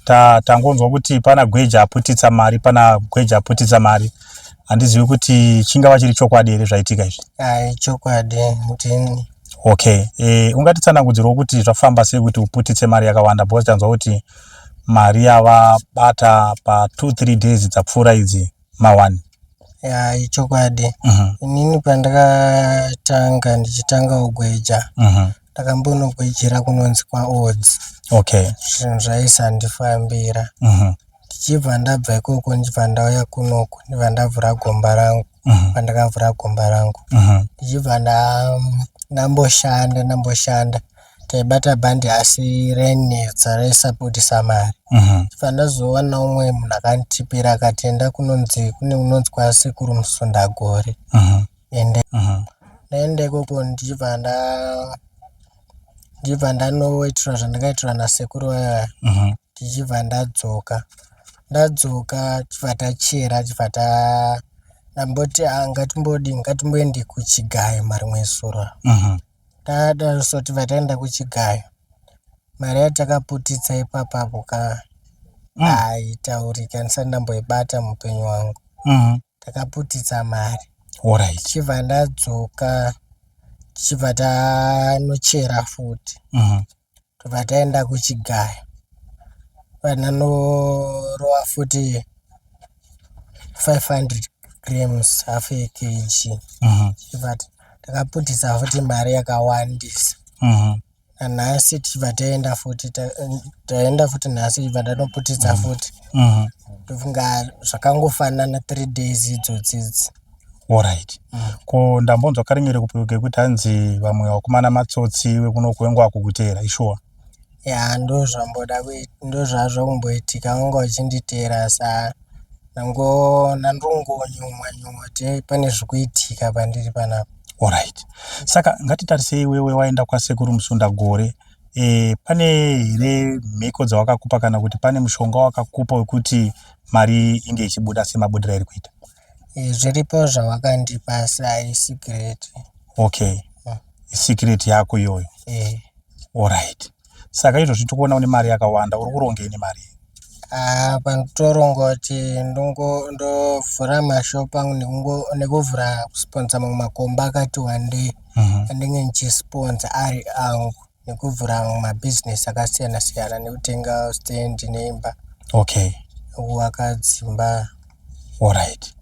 Ta tangonzwa kuti pana Gweja aputitsa mari, pana Gweja aputitsa mari. Handizivi kuti chingava chiri chokwadi here zvaitika izvi. Ai, chokwadi ndini. Okay. Ungatitsanangudzirawo kuti zvafamba sei kuti uputitse mari yakawanda because tanzwa kuti mari yavabata pa 2 3 days dzapfuura idzi ma1. Ya, ichokwadi. Inini pandakatanga ndichitanga kugweja, ndakambonogwejera kunonzi kwaOdds. Zvinhu zvaisandifambira. Ndichibva ndabva ikoko ndichibva ndauya kunoku ndibva ndavhura gomba rangu. Pandakavhura gomba rangu ndichibva ndamboshanda ndamboshanda taibata bhandi asi rainetsa raisabudisa mari. Ndibva ndazowana umwe munhu akanditipira akati enda kunonzi kune kunonzi kwasekuru Musundagore. Ende ndaenda ikoko ndichibva nda ndichibva ndanoitirwa zvandakaitirwa nasekuru vaya ndichibva ndadzoka. Ndadzoka tichibva tachera tichibva ta ndamboti ah, ngatimbodi ngatimboende kuchigayo marimwe zuro. Tadaro so tibva taenda kuchigayo. Mari yatakaputitsa ipapapo ka haitauriki, handisati ndamboibata muupenyu hwangu. Takaputitsa mari. Alright. Tichibva ndadzoka tichibva tanochera futi. Tobva taenda kuchigayo. Vandanorova futi 500 grams, half a kg. Tichibva takaputitsa futi mari yakawandisa. Nanhasi tichibva taenda futi, taenda futi nhasi tichibva tanoputitsa futi. Ndofunga zvakangofanana 3 days idzodzi idzi. Alright. Ko ndambonzwa karimire kupi kekuti hanzi vamwe vakomana matsotsi vekuno kuwengwa kukuteera, ishuwa? Ya, ndozvamboda ndozvazvakumboitika, vanga vachinditeera sa nandongonyumwa nyumwa kuti pane zvikuitika pandiri panapa. Alright. Saka ngatitarisei iwewe waenda kwasekuru Musundagore. Pane here mhiko dzawakakupa kana kuti pane mushonga wakakupa wekuti mari inge ichibuda semabudiro airi kuita? Zviripo zvavakandipa asi haisi-secret. Okay. Secret yako iyoyo. Alright. Saka izvozvi tikuona une mari yakawanda, uri kurongei nemari? Ah, panditoronga kuti ndovhura mashopu angu nekuvhura kusponsa mamwe makomba akati wandei andinge ndichisponsa ari angu nekuvhura mamwe mabhizinesi akasiyana siyana nekutenga stand neimba. Nekuvaka dzimba. Alright.